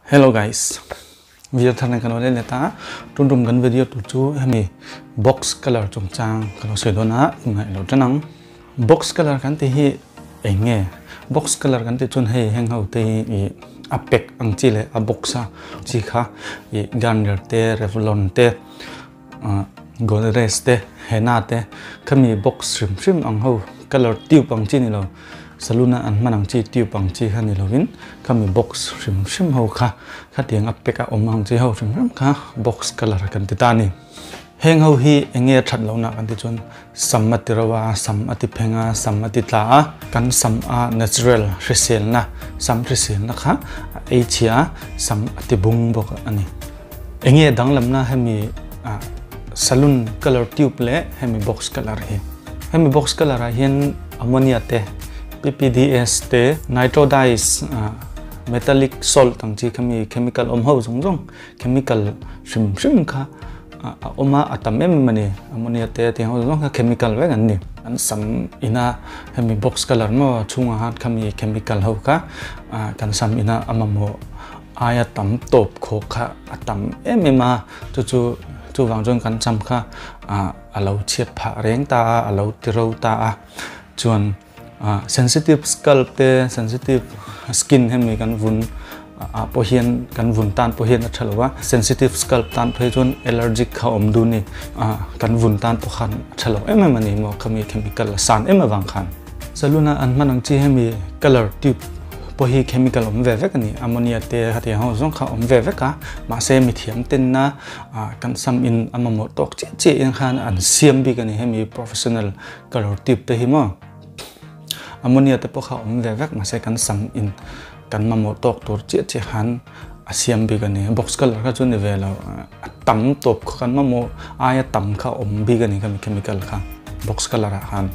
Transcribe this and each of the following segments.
Hello guys, video thar nen kan lo let leh ta tun tum kan video tur chu hemi box color chungchang ka lo sawi dawn a ngaih lo tan ang box color kan tih hi eng nge box color kan tih chuan hei heng ho te hi ih a pack ang chi leh a box a chi kha ih Garnier te Revlon te ah Godrej te henna te khami box hrim hrim ang ho colour tube ang chi ni lo saloon a an hman ang chi tube ang chi kha ni lovin khami box hrim hrim ho kha khatiang a pack a awm ang chi ho hrim hrim kha box colour kan ti ta a ni. Heng ho hi eng nge a that lohna kan ti chuan sam a ti ro a, sam a ti pheng a, sam a ti tla a, kan sam a natural hriselna sam hriselna kha a ei chhia a, sam a ti bung bawk a ni. Eng nge danglamna hemi saloon colour tube leh hemi box colour hi? Hemi box colour ah hian ammonia te, PPDS te, nitro dyes, metallic salt ang chi khami chemical awm ho zawng zawng chemical hrim hrim kha a awm a, a tam em em a ni. Ammonia te tiang ho zawng kha chemical vek an ni. An sam ina hemi box colour maw chhungah khan khami chemical ho kha kan sam ina a mamawh aia tam tawp khawk kha a tam em em a, chu chu chuvang chuan kan sam kha a lo chhiat phah reng ta a, a lo ti ro ta a, chuan Sensitive scalp te sensitive skin hemi kan vun ah pawh hian kan vun tan pawh hian a tha lo a, sensitive scalp tan phei chuan allergic kha a awm dun ni, kan vun tan pawh khan a tha lo em em a ni maw khami chemical a san em avang khan. Salon a an hman ang chi hemi colour tube pawh hi chemical awm ve vek a ni, ammonia te khatiang ho zawng kha awm ve vek a, mahse mithiam tenna kan sam in a mamawh tawk chiah chiah in khan an siam bik a ni hemi professional Colour tube te hi maw ammonia te pawh kha awm ve vek mahse kan sam in kan mamawh tawk tur chiah chiah khan a siam bik a ni. Box colour kha chu ni ve lo a tam tawp kha kan mamawh aia tam kha awm bik a ni khami chemical kha box colour ah khan.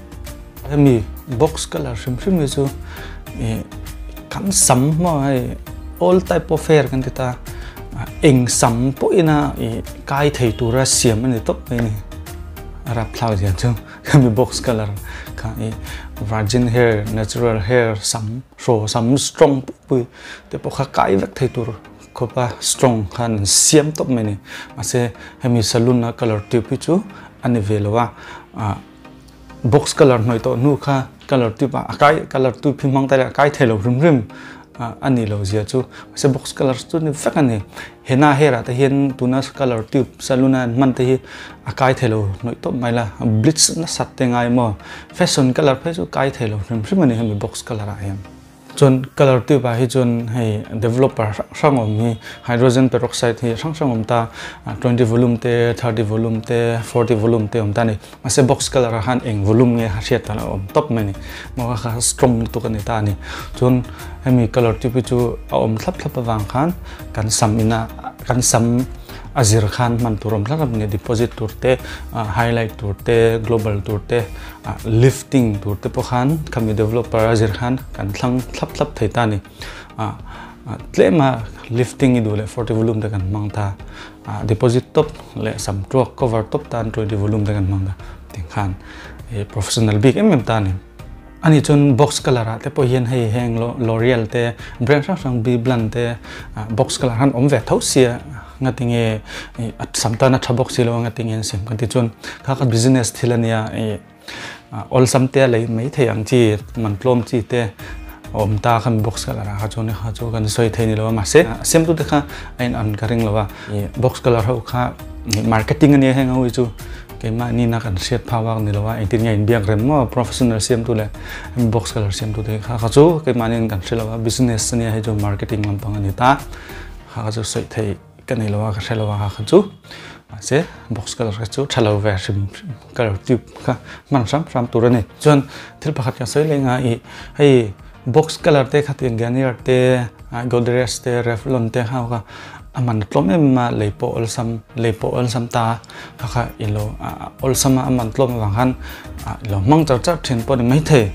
Hemi box colour hrim hrim hi chu ih kan sam maw hei all type of hair kan ti ta eng sam pawhin a ih kai thei tura siam a ni tawp mai a ni. A rapthlak zia chu khami box colour kha i virgin hair natural hair sam hraw sam strong pui pui te pawh kha kai vek thei tur khawp a strong khan an siam tawp mai a ni mahse hemi saloon a colour tube hi chu a ni ve lo a ah box colour hnawih tawh hnu kha colour tube ah a kai colour tube hi hmang ta ila a kai thei lo hrim hrim. A ni lo zia chu mahse box colour chu ni vek a ni henna hair ah te hian tuna colour tube saloon a an hman te hi a kai thei lo hnawih tawp mai la bleach nasat te ngai maw fashion colour phei chu kai thei lo hrim hrim a ni hemi box colour ah hian chuan colour tube ah hi chuan hei developer hrang hrang awm hi hydrogen peroxide hi hrang hrang awm ta 20 volume te 30 volume te 40 volume te awm ta a ni. Mahse box colour ah khan eng volume nge a hriat dan a awm tawp mai a ni. Maw kha kha strong lutuk a ni ta a ni. Chuan hemi colour tube hi chu a awm thlap thlap avang khan kan sam ina kan sam a zir khan hman tur awm thlap thlap a ni. Deposit tur te, highlight tur te, global tur te, lifting tur te pawh khan khami developer a zir khan kan thlang thlap thlap thei ta a ni. Tlema lifting i duh leh 40 volume te kan hmang ta. Deposit tawp leh sam tuak cover tawp tan 20 volume te kan hmang ta tih khan professional bik em em ta a ni. Ani chuan box colour ah te pawh hian hei heng L'Oreal te brand hrang hrang Biblan te box colour han awm ve tho sia ngatinge a sam tan a tha bawk si lo a ngatinge an siam kan ti chuan kha kha business thil a nia. Awlsam te a lei mai thei ang chi man tlawm chi te a awm ta kha box colour ah kha chuan kha chu kan sawi thei ni lo a mahse a siamtu te kha a in an ka ring lo a box colour ho kha marketing ania heng ho hi chu keimahni na kan hriat phak vak ni lo a engtin nge inbiak rem maw professional siamtu leh box colour siamtu te kha kha chu keimahni kan hre lo a business ania hei chu marketing lampang a ni ta kha kha chu sawi thei Ka nei lo a, ka hre lo a kha chu. Mahse, box colour kha chu tha lo ve hrim hrim colour tube kha hman hram hram tur a ni. Chuan thil pakhat ka sawi leh nga i hei box colour te kha tiang Garnier te, Godrej te, Revlon te ho kha a man tlawm em em a, lei pawh awlsam lei pawh awlsam ta a kha kha i lo awlsam a, a man tlawm avang khan i lo hmang char char thin pawh a ni maithei.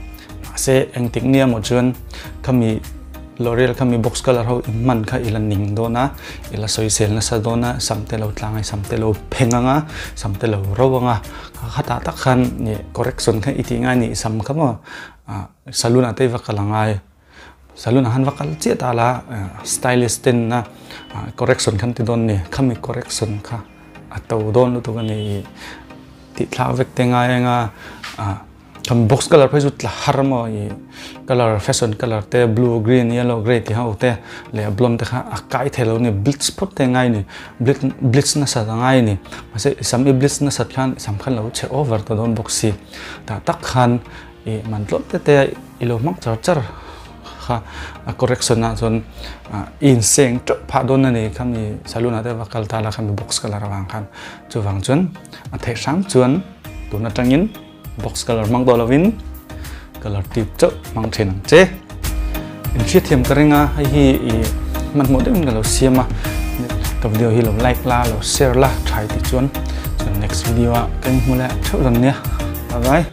Mahse, engtik nia maw chuan khami L'Oreal khami box colour ho in hman kha i la ning dawn a, i la sawisel nasa dawn a, sam te lo tlang a, sam te lo pheng ang a, sam te lo ro ang a, khatah tak khan correction kha i tih ngai a nih sam kha maw saloon ah te i va kal angai. Salon ah han va kal chiah ta la stylist ten na correction khan ti dawn ni khami correction kha a to dawn lutuk a ni i tih thlak vek te ngai anga khami box colour phei chu tla har maw i colour fashion colour te blue green yellow grey tih ho te leh blonde te kha a kai thei lo a ni bleach phawt te ngai a ni bleach nasat a ngai a ni mahse i sam i bleach nasat khan i sam khan lo chhe over ta dawn bawk si tah tak khan I man tlawm te te a i lo hmang char char kha a correction ah chuan i inseng teuh phah dawn a ni khami saloon ah te va kal ta la khami box colour avang khan chuvang chuan a theih hram chuan tun atangin box colour hmang tawh lovin colour tip chauh hmang thin ang che. In hriatthiam ka ring a hei hi i hmanhmawh deuhin ka lo siam a ka video hi lo like la lo share la tha i tih chuan chuan next video ah ka inhmu leh theuh dawn nia bye bye.